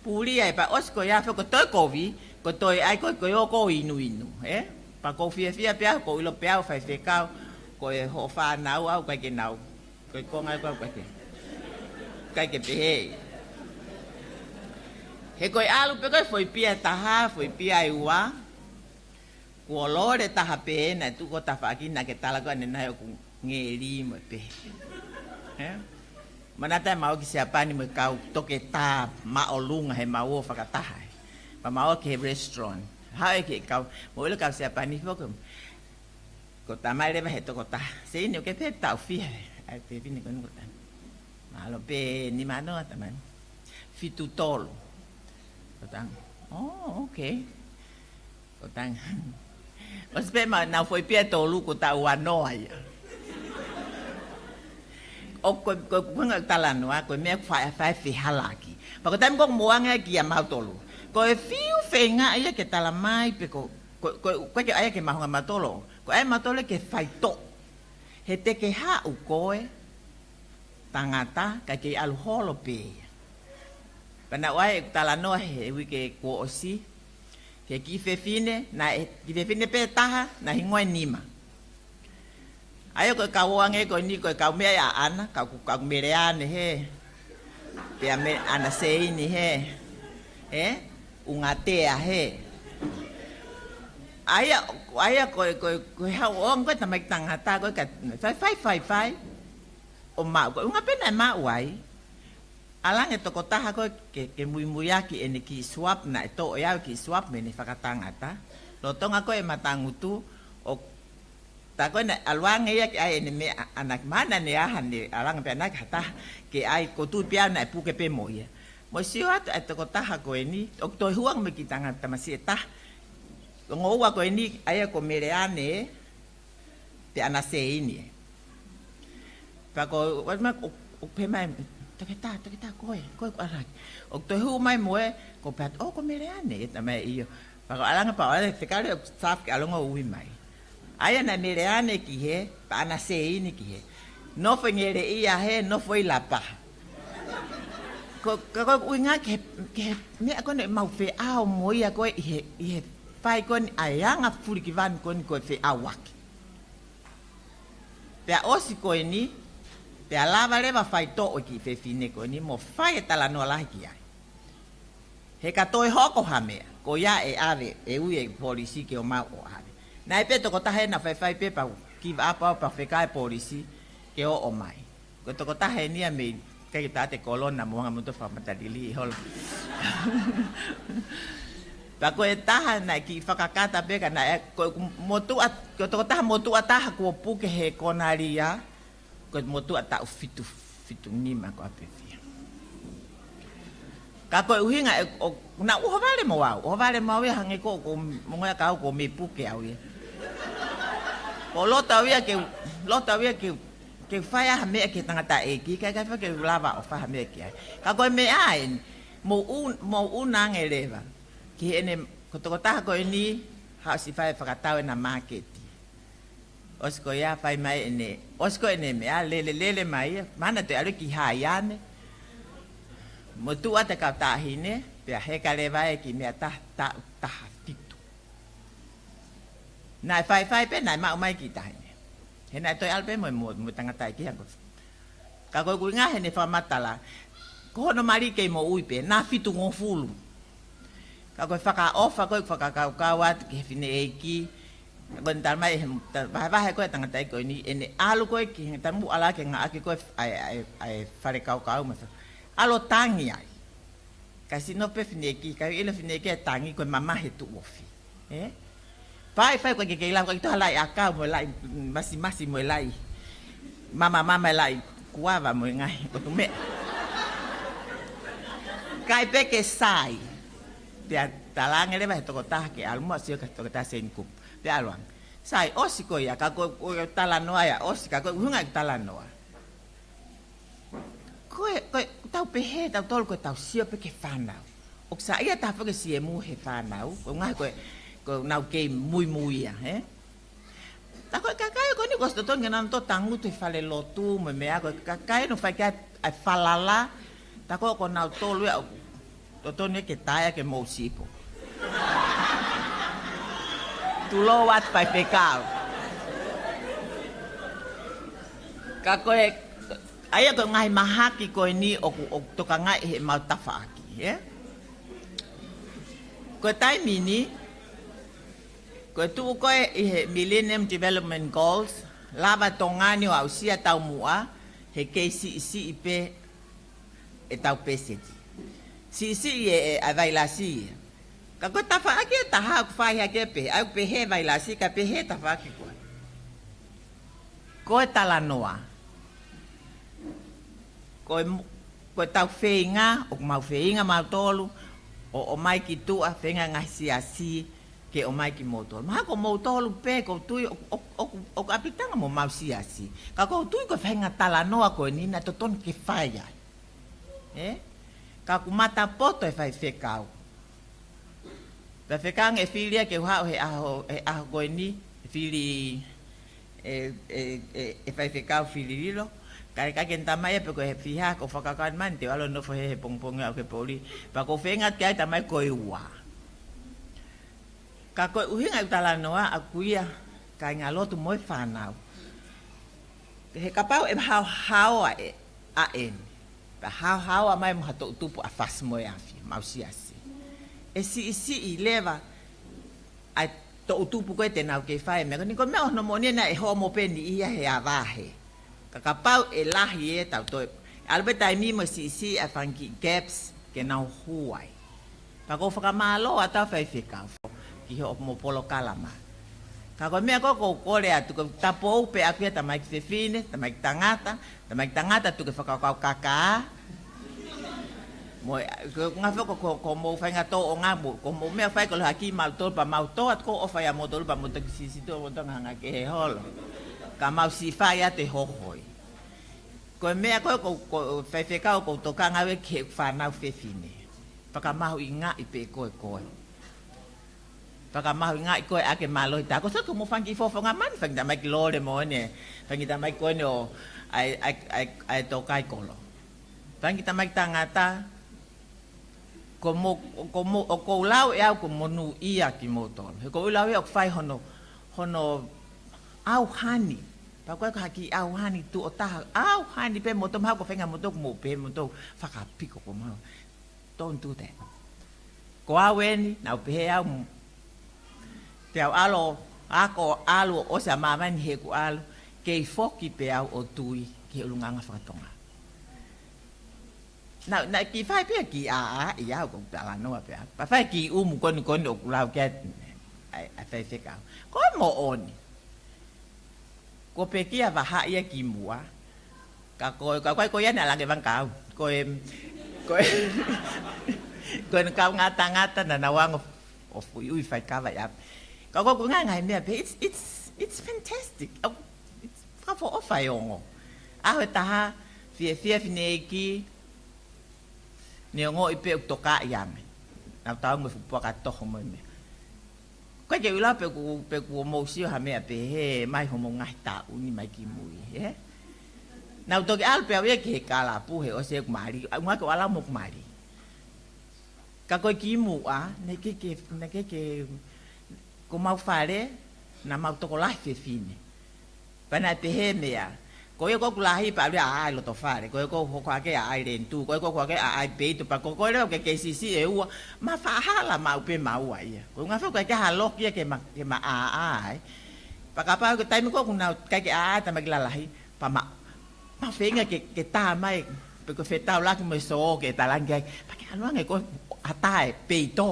Puli ai pea ʻosi ko ia foki ko e toe kovi, ko e toe ʻai ko e, ko e ō ko e inuinu, ē? Pea ʻoku ou fiefia pē au, ʻoku ou ʻilo pē au faifekau, ko e hoʻo fānau au ʻikai ke nau. Ko e konga ē ko ē ʻikai ke. ʻIkai ke pehē. He ko e ʻalu pē ko ē foʻi pia ʻe taha, foʻi pia ʻe ua. Kuo lole taha pē naʻe tuʻu ko e tafaʻaki naʻa ke tala ko ē ʻanenai ʻoku ngeli mo e pehē. Ē? Manatu ai mau ō ki Siapani mo e kau toketā māʻolunga he mau ō fakataha. Pea mau ō ki he restaurant. Haʻu e kiʻi kau, mou ʻilo kau Siapani foki. Ko e tamai leva he tokotaha. Seini, ʻoku ke pehē taʻu fiha ē? ʻAi pē pine ko eni ko e tamai. Mahalo pē nimanoa tamai. Fitu tolu. Ko e tamai. Oh, okay. Ko e tamai. ʻOsi pē mo ʻenau foʻi pia ʻe tolu ko e taʻu uanoa ia. ʻO ko, ko, ko e ngaahi talanoa, ko e meʻa ʻoku fai, fai fehālaaki. Pea ko e taimi ko ē ʻoku mou ō ange ai kia mautolu. Ko e fiu feinga ia ke tala mai pē ko, ko, ko, ko e ke ʻai ke mahonga mautolu. Ko e ʻai mautolu ke faitoʻo. He te ke haʻu koe, tangata, kae kei ʻalu holo pē ia. Pea naʻe ʻi ai e talanoa he uike kuo ʻosi, ki he kiʻi fefine, naʻe, kiʻi fefine pē taha, naʻe hingoa ʻe Nima. ʻA ia ko e kau ō ange ko eni ko e kau meʻa ia ʻa ʻAna, kau, kau Meleane hē. Pea mo ʻAna Seini hē. Ē? ʻUngatea hē. ʻA ia, ʻa ia ko e, ko e, ko e haʻu ʻo ō ange ko e tamaiki tangata ko e ka, fai, fai, fai, fai. ʻO maʻu, ko e ʻuhinga pē naʻe maʻu ai. ʻAlu ange tokotaha ko ē ke, ke muimuiʻaki ʻene kiʻi swab, naʻe toʻo ʻe au e kiʻi swab mei heʻene fakatangata. Lolotonga ko ē e matangutu, ʻo tā ko ē naʻe ʻalu ange ia ke ʻai ʻene meʻa ʻaʻana, mahalo naʻá ne ʻā heni, ʻalu ange pē ʻaʻana ki ha taha ke ʻai, ʻoku ou tui pē au naʻe puke pē mo ia. Mo sio atu ʻa e tokotaha ko eni, ʻoku toe hū ange mo e kiʻi tangata tamasiʻi ʻe taha. Ongo ua ko eni, ʻa ia ko Meleane, pea ʻana Seini ē. Pea ko, ʻo, ʻo, ʻo pehē mai, "Toketā, toketā, ko ē, ko ē ʻoku ʻalu ange." ʻOku toe hū mai mo ē, ko Pat, "ʻŌ, ko Meleane," ē, tamai ʻio. Pea ko ʻalu ange, pea ʻalu ange, fekau leva e staff ke ʻalu ange ʻo ui mai. ʻA ia naʻe Meleane ki hē, pea ʻana Seini ki hē. Nofo ʻi Ngeleʻia hē, nofo ʻi Lapaha. Ko, ka ko e ʻuhinga ki he, ki he meʻa ko eni ʻemau feʻao mo ia ko ē ʻi he, ʻi he fai ko eni ʻa e anga fulikivanu ko eni ko e feʻauaki. Pea ʻosi ko eni, pea lava leva faitoʻo e kiʻi fefine ko eni mo fai e talanoa lahi ki ai. He ka toe hoko ha meʻa, ko ia ʻe ʻave, ʻe ui e polisi ke ō mai ʻo ʻave. Naʻe pē tokotaha ena faifai pē pea u give up au pea fekau e polisi ke ō mai. Ko e tokotaha eni ia mei, ʻikai ke tā te kolona mo anga moto fakamatalili ʻi holo. Pea ko e taha naʻe kiʻi fakakata pē ka naʻe, ko e motuʻa, ko e tokotaha motuʻa taha kuo puke he Kona Lia, ko e motuʻa taʻu fitu, fitu nima ko ē pē fia. Ka ko e ʻuhinga ē, ʻo, naʻá ku ʻohovale mo au, ʻohovale mo au ia hangē ko, ko, mo ngoe ka au ko mei puke au ia. Ko loto au ia ke, loto au ia ke, ke fai ha meʻa ki he tangataʻeiki, ka ʻikai fai ke lava ʻo fai ha meʻa ki ai. Ka ko e meʻa eni, mou ʻū, mou ʻū ange leva. Ki heʻene, ko e tokotaha ko eni, haʻu ʻo siʻi fai fakatau ʻena māketi. ʻOsi ko ia fai mai ʻene, ʻosi ko ʻene meʻa, lele, lele mai ia, mahalo naʻe toe ʻalu ki Haiane. Motuʻa ʻa e kau taʻahine, pea heka leva e kiʻi meʻa taha, taʻu taha fitu. Naʻe faifai pē, naʻe maʻu mai e kiʻi taʻahine. He naʻe toe ʻalu pē mo, mo, mo e tangataʻeiki hangē ko. Ka ko e ʻuhinga heʻene fakamatala, ko hono mali kei moʻui pē, naʻa fitungofulu. Ka ko e fakaʻofa ko ē ʻoku fakakaukau atu ki he fineʻeiki. Ko ʻene tala mai he, ta-, vahevahe ko ē tangataʻeiki ko eni, ʻene ʻalu ko ē ki he tamu ala ke ngāueʻaki ko ē ʻa e, ʻa e, ʻa e fale kaukau masa. ʻAlu ʻo tangi ai. Ka sino pē fineʻeiki, ka ʻilo fineʻeiki e tangi ko e mamahi e tuʻu ofi. Ē? Pea ʻi he fai ko ē ke kei lava, ʻikai ke toe ʻi ai ha laʻi ʻakau mo e laʻi masimasi mo e laʻi mamamama e laʻi kuava mo e ngaahi ʻotu meʻa. Kae pē ke sai. Pea tala ange leva he tokotaha ke ʻalu mo sio ki he tokotaha Senikupu. Pea ʻalu ange. Sai, ʻosi ko ia, ka ko, ko e talanoa ia, ʻosi ka ko e ʻuhinga e talanoa. Ko e, ko e, tau pehē, tautolu ko e tau sio pē ki he fānau. ʻOku saiʻia taha foki e siemu he fānau, ko e ngaahi ko e, ko ʻenau kei muimui ia, ē? Tā ko e kakai ko eni kuo ʻosi totonu ke nau toe tangutu he fale lotu, mo e meʻa ko e kakai naʻe fai ki ai e falala, tā ko ē ko nautolu ia ʻoku totonu ke taia ke mou sipo. Tulou atu faifekau. Ka ko e, ʻa ia ko e ngaahi mahaki ko eni ʻoku, ʻoku tokangaʻi heʻemau tafaʻaki, ē? Ko e taimi ni, ko e tuʻu ko ē ʻi he Millennium Development Goals, lava Tonga ni ʻo aʻusia taumuʻa, he kei siʻisiʻi pē ʻetau peseti. Siʻisiʻi e, e, ʻa e vailasi ia. Ka ko e tafaʻaki ʻe taha ʻoku fai hake pē, ʻa ia ʻoku pehē vailasi, ka pehē tafaʻaki ko ē. Ko e talanoa. Ko e mo-, ko ʻetau feinga, ʻoku mau feinga mautolu, ʻo, ʻomai ki tuʻa, feinga ngaahi siasi, ke ʻomai kimoutolu. Mahalo ko moutolu pē, ʻoku ou tui, ʻo, ʻo, ʻo, ʻoku ʻapitanga mo homau siasi. Ka ʻoku ou tui ko e faʻahinga talanoa ko eni naʻe totonu ke fai ai. Ē? Ka ʻoku mata poto e faifekau. Pea fekau ange e fili ia ke u haʻu he ʻaho, he ʻaho ko eni, e fili e, e, e, e faifekau fili lilo. Ka ʻikai ke ne tala mai ia pe ko e fiha, ko e fakakaukau ʻeni mai, te u ʻalu ʻo nofo he, he pongipongi ʻo aʻu ki he poʻuli. Pea ʻoku ou feinga atu ke ʻai tamai ko e ua. Ka ko e ʻuhinga ʻeku talanoa ʻaʻaku ia, kāinga lotu mo e fānau. He kapau ʻe haohaoa ʻa e, ʻa ʻeni. Pea haohaoa mai mo ha toʻutupu ʻa Fasi mo e Afi, mau siasi. ʻE siʻisiʻi leva ʻa e toʻutupu ko ē te nau kei fai e meʻa ko eni, ko e meʻa hono moʻoni naʻe homo pē ni ia he avahe. Ka kapau ʻe lahi ʻetau toe, ʻalu pē taimi mo siʻisiʻi ʻa e fanga kiʻi gaps ke nau hū ai. Pea ʻoku ou fakamālō atu ʻa e faifekau ki hoʻomo polokalama. Ka ko e meʻa ko ē ʻoku ou kole atu, ko e tapou pē ʻaku ia tamaiki fefine, tamaiki tangata, tamaiki tangata tuku e fakakaukau kakā. Mo e, ko e ngaahi foʻi ko, ko, ko hoʻomou faʻahinga tōʻonga mo, ko hoʻomou meʻa fai ko e ʻalu hake mautolu pea mau tō atu ko e ʻofa ia moutolu pea mou toki sisitō moutolu hanga ki he holo. Ka mau siʻi fai atu e hohoi. Ko e meʻa ko ē ko, ko e faifekau ʻoku ou tokanga au ki he fānau fefine. Fakamahuʻingaʻi pē koe koe. Fakamahuʻingaʻi koe ʻaki e mālohi tā. Ko e sio ki hoʻomo fanga kiʻi fofonga mani, fanga kiʻi tamaiki lole mo ʻene, fanga kiʻi tamaiki ko eni ʻo ʻai, ʻai, ʻai, ʻai tō kai kolo. Fanga kiʻi tamaiki tangata, ko mo, ko mo, ʻoku ou lau ʻe au ko e monūʻia kimoutolu. He ʻoku ou lau ia ʻoku fai hono, hono ʻauhani. Pea ko e hā e kiʻi ʻauhani tuʻo taha. ʻAuhani pē moutolu, mahalo ko e faʻahinga moutolu, ko hoʻomou pehē moutolu, fakapiko ko mau. Don't do that. Ko au eni, naʻá ku pehē au, te u ʻalu, ako ʻalu ʻo ʻosi ʻa māmani he ʻoku ʻalu, kei foki pē au ʻo tui ki he ʻulungaanga fakatonga. Naʻá, naʻe kiʻi fai pē kiʻi ʻāʻā ia ʻoku ou talanoa pē au. Pea fai kiʻi ʻumu ko eni ko eni ʻoku lau ki ai ʻa e, ʻa e faifekau. Ko e moʻoni. Ko e pekia vahaʻa ia kimuʻa. Ka ko, ka ko, ko ia naʻe langa e fanga kau. Ko e, ko e, ko e kaungā tangata naʻa nau anga ʻo fuiʻui fai kava ia. Ka ko, ko e ngaahi meʻa pē, it's, it's, it's fantastic. Au, it's fakaʻofoʻofa e ongo. ʻAho ʻe taha, fiefia fineʻeiki, neongo ʻi pē ʻoku tokaʻi ange. Naʻá ku tau mo e fuʻu puaka toho mo e meʻa. Ko e ke ʻilo pē ʻoku, pē ʻoku mou sio ha meʻa pehē mai hoʻomou ngaahi taʻu ni mai ki mui, ē? Naʻá ku toki ʻalu pē au ia ki he kalapu he ʻosi ʻeku mali, ʻa, ʻuhinga ke u ʻalu mo ʻeku mali. Ka ko e kimuʻa, naʻe ʻikai ke, naʻe ʻikai ke, ko homau fale, naʻa mau tokolahi fefine. Pea naʻe pehē meʻa. Ko ia ko ʻeku lahi pea ʻalu ia ʻo ʻaʻai loto fale. Ko ia ko ʻeku hoko hake ʻo ʻaʻai lēnitū. Ko ia ko ʻeku hoko hake ʻo ʻaʻai peito. Pea ko, ko e leva ke kei siʻisiʻi ʻe ua. Ma faʻahala maʻu pē maua ia. Ko e ngaahi foʻi ko e ke haloki ia ke ma, ke ma ʻāʻā ai. Pea kapau ko e taimi ko ē ʻoku nau ʻikai ke ʻāʻā tamaiki lalahi. Pea ma, ma feinga ke, ke tā mai. Pe ko e fetaulaki mo e sō ke talangi ai. Pea ke ʻalu ange ko e ʻatā e peito.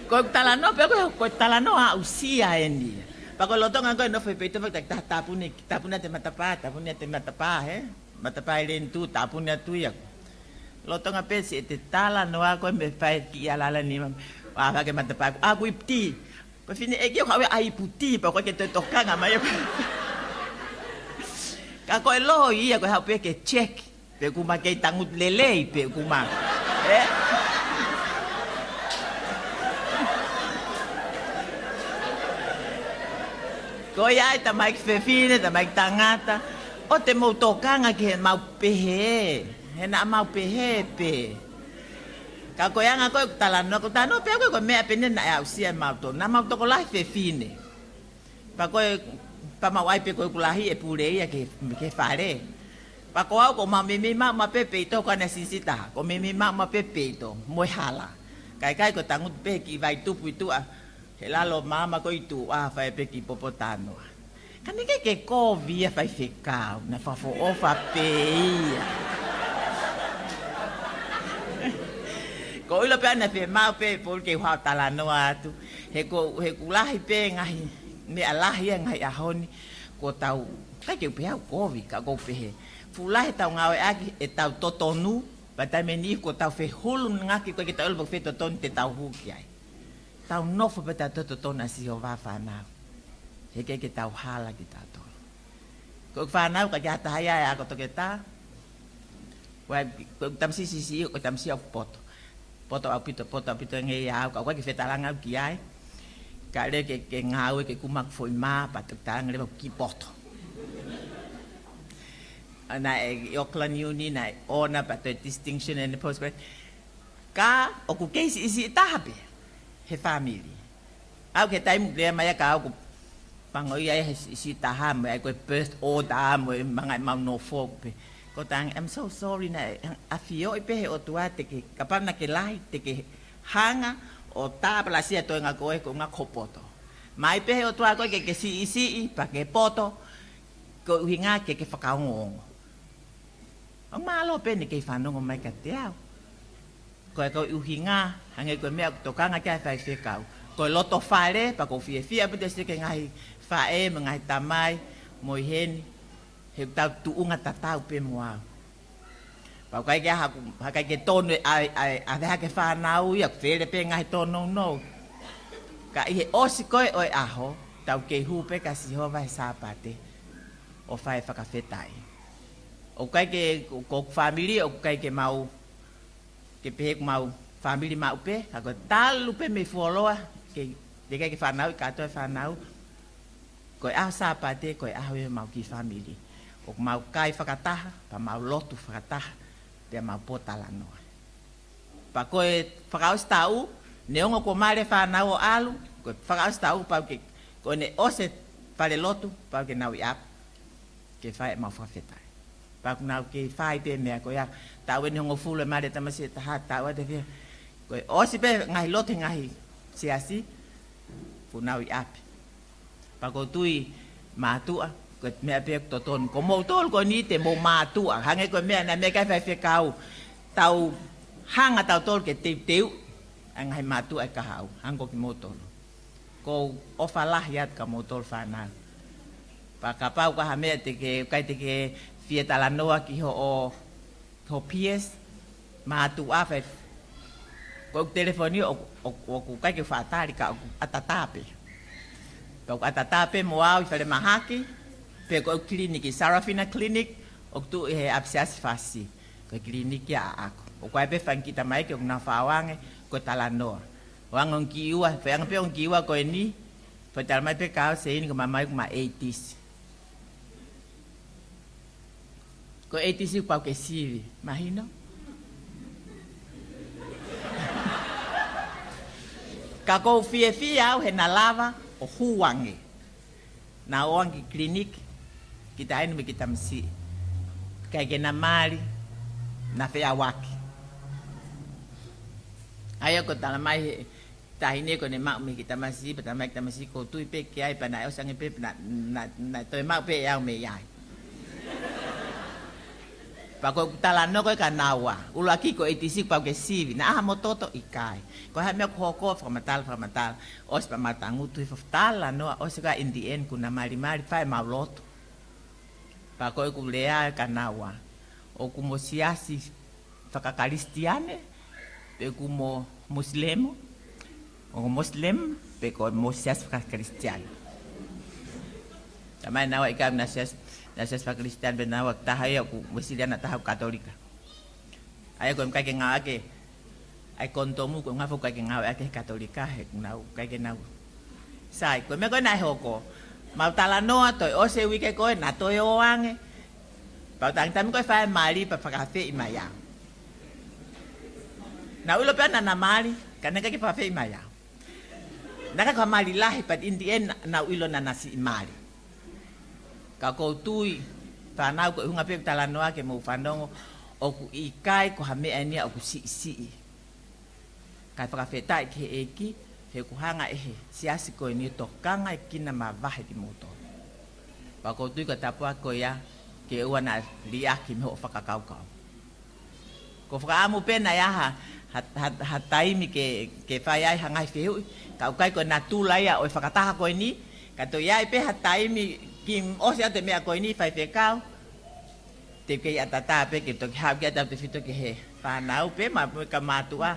Ko e talanoa, pea ko e, ko e talanoa aʻusia eni. Pea ko e lolotonga ko ē nofo e peito, pea ta, ta, tāpuni, tāpuni ʻa e matapā, tāpuni ʻa e matapā, ē? Matapā e lēnitū, tāpuni atu ia. Lolotonga pē siʻete talanoa ko ē mei fai kiʻi ʻalalani, ʻā hake matapā, ʻa, ʻoku ʻi putī. Ko e fineʻeiki ʻoku haʻu ia ʻo ʻai putī, pea ko e ke toe tokanga mai. Ka ko e loi ia, ko e haʻu pē ke check. Pe ʻoku ma kei tangutu lelei, pe ʻoku ma. Ē? Ko ia ai tamaiki fefine, tamaiki tangata. ʻOua te mou tokanga ki heʻemau pehē. He naʻa mau pehē pē. Ka ko e anga ko ē ʻeku talanoa, ʻeku talanoa pē au ko e meʻa pē eni naʻe aʻusia ʻe mautolu. Naʻa mau tokolahi fefine. Pea ko e, pea mau ʻai pē ko ʻeku lahi ʻe pule ia ki he, ki he fale. Pea ko au ʻoku mau meimei maʻu maʻu pē peito ko ʻene sisitā. ʻOku ou meimei maʻu maʻu pē peito. Mo e hala. Kae ʻikai ko e tangutu pē he kiʻi vai tupu ʻi tuʻa. He lalo māmā ko ē ʻi tuʻa fai pē kiʻi popo talanoa. Ka naʻe ʻikai ke kovi ia faifekau, naʻe fakaʻofoʻofa pē ia. ʻOku ou ʻilo pē naʻe fiemaʻu pē ʻe Paul ke u haʻu ʻo talanoa atu. He ko, he ʻoku lahi pē ngaahi meʻa lahi ia ngaahi ʻaho ni, ko ʻetau, ʻikai ke u pehē ʻoku kovi, ka ʻoku ou pehē. Fuʻu lahi ʻetau ngāueʻaki ʻetau totonu, pea taimi ʻe niʻihi ko ʻetau fehulungakiʻi, ʻikai ke tau ʻilo pe ko fē totonu te tau hū ki ai. Tau nofo pē ʻo tau totonu ʻa Sihova fānau. He ʻikai ke tau hala kitautolu. Ko e fānau ka ke hataha ia ʻa e ako toketā. Ko e, ko e tamasiʻi siʻisiʻi, ko e tamasiʻi ʻoku poto. Poto ʻaupito, poto ʻaupito ange ia au, ka ʻoku ʻikai ke fetalanga au ki ai. Ka lele ke, ke ngāue ke kumi ʻeku foʻi mā, pea toki talanga leva ʻoku kiʻi poto. Naʻe ʻi Auckland Uni, naʻe ʻoʻona pea toe distinction ʻene postgrad. Ka ʻoku kei siʻisiʻi taha pē he fāmili. Au ki he taimi ʻoku lea mai ai ka au ʻoku pango ia he siʻisiʻi taha mo e ʻai ko e birth order mo e manga ʻemau nofo pē. ʻOku ou talaange, I'm so sorry naʻe ʻafioʻi pē he ʻOtua te ke, kapau naʻa ke lahi te ke hanga ʻo tāpalasia toenga ko ē ko e ngaahi kohopoto. Mai pē he ʻOtua ko ē ke ke siʻisiʻi, pea ke poto, ko e ʻuhinga ke ke fakaongoongo. ʻOku mālō pē ʻene kei fanongo mai kiate au. Ko e, ko e ʻuhinga, hangē ko e meʻa ʻoku tokanga ki ai e faifekau. Ko e loto fale, pea ʻoku ou fiefia pē te u sio ki he ngaahi faʻē, mo e ngaahi tamai, mo e heni, he ʻoku tau tuʻunga tatau pē mo au. Pea ʻoku ʻikai ke ʻi ai haku, haʻaku ʻikai ke tonu e ʻave, ʻave, ʻave hake e fānau ia, ʻoku fele pē ngaahi tōnounou. Ka ʻi he ʻosi ko ē ʻo e ʻaho, tau kei hū pē kia Sihova he Sāpate ʻo fai e fakafetaʻi. ʻOku ʻikai ke, ko, ko hoku fāmili, ʻoku ʻikai ke mau, ke pehē ʻoku mau fāmili maʻu pē, ka ko e talu pē mei fuoloa, ke, teʻeki ai ke fanauʻi kātoa e fānau. Ko e ʻaho Sāpate, ko e ʻaho ia ʻo ʻemau kiʻi fāmili. ʻOku mau kai fakataha, pea mau lotu fakataha, pea mau pōtalanoa. Pea ko e fakaʻosi taʻu, neongo kuo mali e fānau ʻo ʻalu, ko e fakaʻosi taʻu pau ke, ko ʻene ʻosi e falelotu, pau ke nau ʻi ʻapi ke fai ʻemau fakafetaʻi. Pea ʻoku nau kei fai pē meʻa ko ia, taʻu eni hongofulu e mali e tamasiʻi ʻe taha, taʻu atu e fiha. Ko e ʻosi pē ngaahi lotu he ngaahi siasi, kuo nau ʻi ʻapi. Pea ʻoku ou tui mātuʻa, ko e meʻa pē ʻoku totonu. Ko moutolu ko eni te mou mātuʻa. Hangē ko e meʻa naʻe meʻa ki ai e faifekau. Tau hanga tautolu ke teuteu ʻa e ngaahi mātuʻa ʻo e kahaʻu. Hangē ko kimoutolu. ʻOku ou ʻofa lahi atu kia moutolu fānau. Pea kapau ko ha meʻa te ke, ʻikai te ke fie talanoa ki hoʻo, hoʻo peers, mātuʻa fai. Ko ʻeku telefoni ʻoku, ʻoku, ʻoku ʻikai ke faʻa tali ka ʻoku ʻatā pē. Ka ʻoku ʻatā pē mo au ʻi falemahaki, pe ko ʻeku kiliniki, Sarafina Clinic, ʻoku tuʻu ʻi he ʻapisiasi fasi. Ko e kiliniki ʻaʻaku. ʻOku ʻi ai pē fanga kiʻi tamaiki ʻoku nau faʻa ō ange, ko e talanoa. ʻO ange ʻo kiʻi ua, fai ange pē ʻo kiʻi ua ko eni, fai talamai pē kia au Seini ko e meʻa mai ʻoku ma eighties. Ko e eighties kuo pau ke sivi, mahino? Ka ʻoku ou fiefia au he naʻa lava ʻo hū ange. Naʻa ō ange ki he kiliniki, kiʻi taʻahine mo e kiʻi tamasiʻi. ʻIkai ke na mali, na feʻauaki. ʻA ia ko e talamai he taʻahine ko ʻene maʻu mei he kiʻi tamasiʻi, pea talamai kiʻi tamasiʻi ʻoku ou tui pē ki ai, pea naʻe ʻosi ange pē, pea na, na, na toe maʻu pē ʻe au mei ai. Pea ko ʻeku talanoa ko ē kia naua. ʻUluaki ko e eighties kuo pau ke sivi. Naʻa ʻi ai ha mototo? ʻIkai. Ko e hā e meʻa ʻoku hoko? Fakamatala, fakamatala. ʻOsi pea mau tangutu hifo ʻo talanoa, ʻosi ko ia in the end kuo na malimali, fai ʻemau lotu. Pea ko ʻeku lea kia naua. ʻOku mo siasi fakakalisitiane, pe ʻoku mo Musilemu, ʻoku Muslim, pe ko mo siasi fakakalisitiane. Talamai naua ʻikai, naʻa siasi, naʻa siasi fakakalisitiane pē naua, taha ia ʻoku Uēsiliana, taha ʻoku Katolika. ʻA ia ko e ʻikai ke ngāueʻaki ʻa e konitomu, ko e ʻuhinga foki ʻikai ke ngāueʻaki he Katolika, he ʻoku nau, ʻikai ke nau. Sai, ko e meʻa ko ē naʻe hoko. Mau talanoa, toe ʻosi e uike ko ē, na toe ō ange. Pea u tangi taimi ko ē fai e mali pea fakaafeʻi mai au. Naʻa ku ʻilo pē naʻa na mali, ka naʻe ʻikai ke fakaafeʻi mai au. Naʻe ʻikai ko ha mali lahi, but in the end, naʻa ku ʻilo naʻa na siʻi mali. Ka ʻoku ou tui, fānau, ko e ʻuhinga pē ʻeku talanoa ke mou fanongo, ʻoku ʻikai ko ha meʻa eni ia ʻoku siʻisiʻi. Kae fakafetaʻi ki he ʻEiki, he ʻoku hanga ʻe he siasi ko eni ʻo tokangaekina mavahe kimoutolu. Pea ʻoku ou tui ko e tāpuaki ko ia, ke ʻoua naʻa liʻaki mei hoʻo fakakaukau. ʻOku ou fakaʻamu pē naʻa ʻi ai ha, ha, ha, ha taimi ke, ke fai ai ha ngaahi fehuʻi, ka ʻoku ʻikai ko e natula ia ʻo e fakataha ko eni, ka toe ʻi ai pē ha taimi kimuʻa ʻosi atu e meʻa ko eni, faifekau, te u kei ʻatā pē ke toki haʻu ki ai tautefito ki he fānau pē, mo e kau mātuʻa,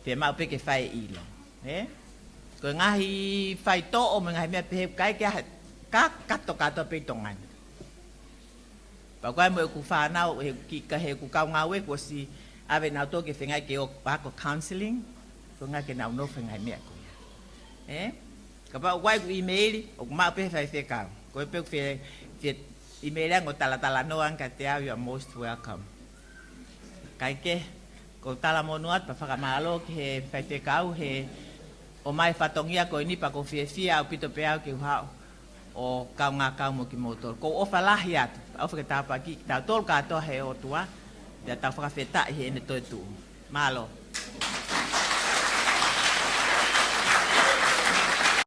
pea mau pē ke fai ʻilo. Ē? Ko e ngaahi faitoʻo mo e ngaahi meʻa pehē ʻoku ʻikai ke ʻi ai ha kakato kātoa pē ʻi Tonga ni. Pea ko au mo ʻeku fānau, he ʻoku ʻikai, he ʻoku kau ngāue, kuo ʻosi ʻave nautolu ki he fengai ke ō ʻo ako counseling, ko e ʻuhinga ke nau nofo he ngaahi meʻa ko ia. Ē? Kapau ʻoku ʻi ai ʻeku ʻīmeili, ʻoku maʻu pē he faifekau. Ko e pē ʻoku fie, fie ʻīmeili ange ʻo talatalanoa ange kiate au, you are most welcome. Kae kehe, ʻoku ou talamonū atu pea fakamālō ki he faifekau, he ʻomai e fatongia ko eni pea ʻoku ou fiefia ʻaupito pē au ke u haʻu ʻo kaungā kau mo kimoutolu. ʻOku ou ʻofa lahi atu, ʻofa ke tāpuakiʻi kitautolu kātoa he ʻOtua, pea tau fakafetaʻi heʻene toetuʻu. Mālō.